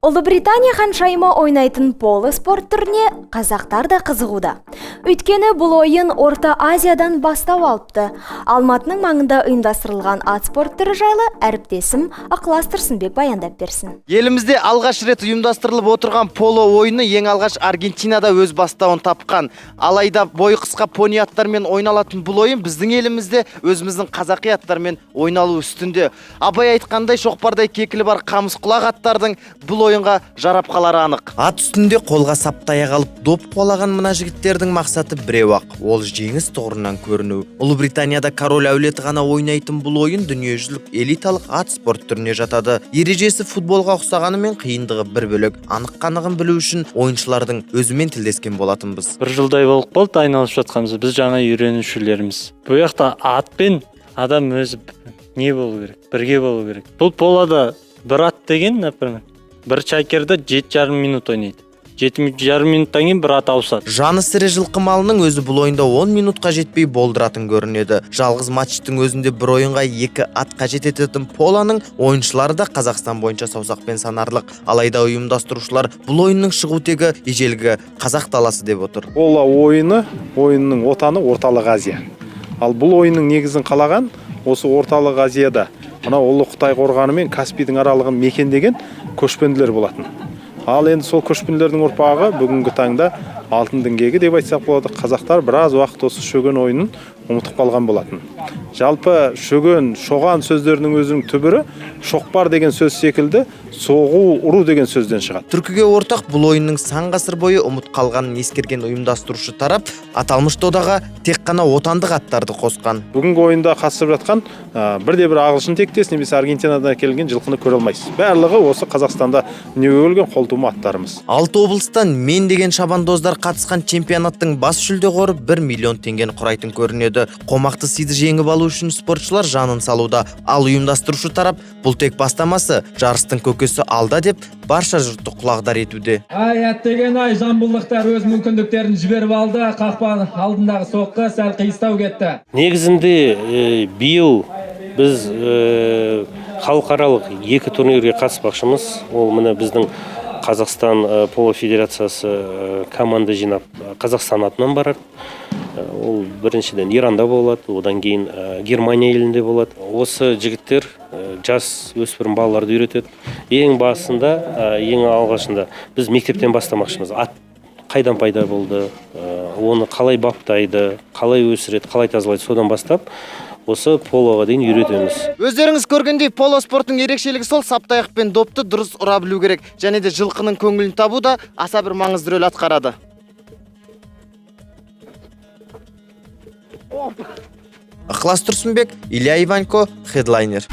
Ұлыбритания ханшайымы ойнайтын поло спорт түріне қазақтар да қызығуда. Өйткені бұл ойын Орта Азиядан бастау алыпты. Алматының маңында ұйымдастырылған ат спорт түрі жайлы әріптесім Ықылас Тұрсынбек баяндап берсін. Елімізде алғаш рет ұйымдастырылып отырған поло ойыны ең алғаш Аргентинада өз бастауын тапқан. Алайда бойы қысқа пони аттармен ойналатын бұл ойын біздің елімізде өзіміздің қазақи аттармен ойналу үстінде. Абай айтқандай, шоқпардай кекілі бар қамыс құлақ аттардың бұл ойынға жарап қалары анық. Ат үстінде қолға сап таяқ алып доп қуалаған мына жігіттердің мақсаты біреу-ақ, ол жеңіс тұғырынан көріну. Ұлыбританияда король әулеті ғана ойнайтын бұл ойын дүниежүзілік элиталық ат спорт түріне жатады. Ережесі футболға ұқсағанымен қиындығы бір бөлек. Анық қанығын білу үшін ойыншылардың өзімен тілдескен болатынбыз. Бір жылдай болып қалды айналысып жатқанымыз. Біз жаңа үйренушілерміз. Бұл жақта ат пен адам өзі не болу керек, бірге болу керек. Бұл полода бір ат деген, например, бір чакерді 7,5 минут ойнайды. 7,5 минуттан кейін бір ат ауысады. Жаны сірі жылқы малының өзі бұл ойында 10 минутқа жетпей болдыратын көрінеді. Жалғыз матчтың өзінде бір ойынға екі ат қажет ететін полоның ойыншылары да Қазақстан бойынша саусақпен санарлық. Алайда ұйымдастырушылар бұл ойынның шығу тегі ежелгі қазақ даласы деп отыр. Поло ойыны, ойынның отаны Орталық Азия. Ал бұл ойынның негізін қалаған осы Орталық Азияда мынау Ұлы Қытай қорғаны мен Каспийдің аралығын мекендеген көшпенділер болатын. Ал енді сол көшпенділердің ұрпағы бүгінгі таңда алтын діңгегі деп айтсақ болады. Қазақтар біраз уақыт осы шөген ойынын ұмытып қалған болатын. Жалпы шөген, шоған сөздерінің өзінің түбірі шоқпар деген сөз секілді соғу, ұру деген сөзден шығады. Түркіге ортақ бұл ойынның сан ғасыр бойы ұмыт қалғанын ескерген ұйымдастырушы тарап аталмыш додаға тек қана отандық аттарды қосқан. Бүгінгі ойында қатысып жатқан бірде бір ағылшын тектес немесе Аргентинадан келген жылқыны көре алмайсыз. Барлығы осы Қазақстанда дүниеге келген қолтума аттарымыз. Алты облыстан мен деген шабандоздар қатысқан чемпионаттың бас жүлде қоры 1 миллион теңгені құрайтын көрінеді. Қомақты сыйды жеңіп алу үшін спортшылар жанын салуда. Ал ұйымдастырушы тарап бұл тек бастамасы, жарыстың көкесі алда деп барша жұртты құлағдар етуде. Ай, әттеген ай, жамбылдықтар өз мүмкіндіктерін жіберіп алды. Қақпа алдындағы соққы сәл қиыстау кетті. Негізінде биыл біз халықаралық екі турнирге қатыспақшымыз. Ол міне біздің Қазақстан поло федерациясы команда жинап Қазақстан атынан барады. Ол біріншіден Иранда болады, одан кейін Германия елінде болады. Осы жігіттер жас өспірім балаларды үйретеді. Ең басында, ең алғашында біз мектептен бастамақшымыз. Ат қайдан пайда болды, оны қалай баптайды, қалай өсіреді, қалай тазалайды, содан бастап осы полоға дейін үйретеміз. Өздеріңіз көргендей, поло спортының ерекшелігі сол, сап таяқпен допты дұрыс ұра білу керек. Және де жылқының көңілін табу да аса бір маңызды рөл атқарады. Ықылас Тұрсынбек, Илья Иванько, Headliner.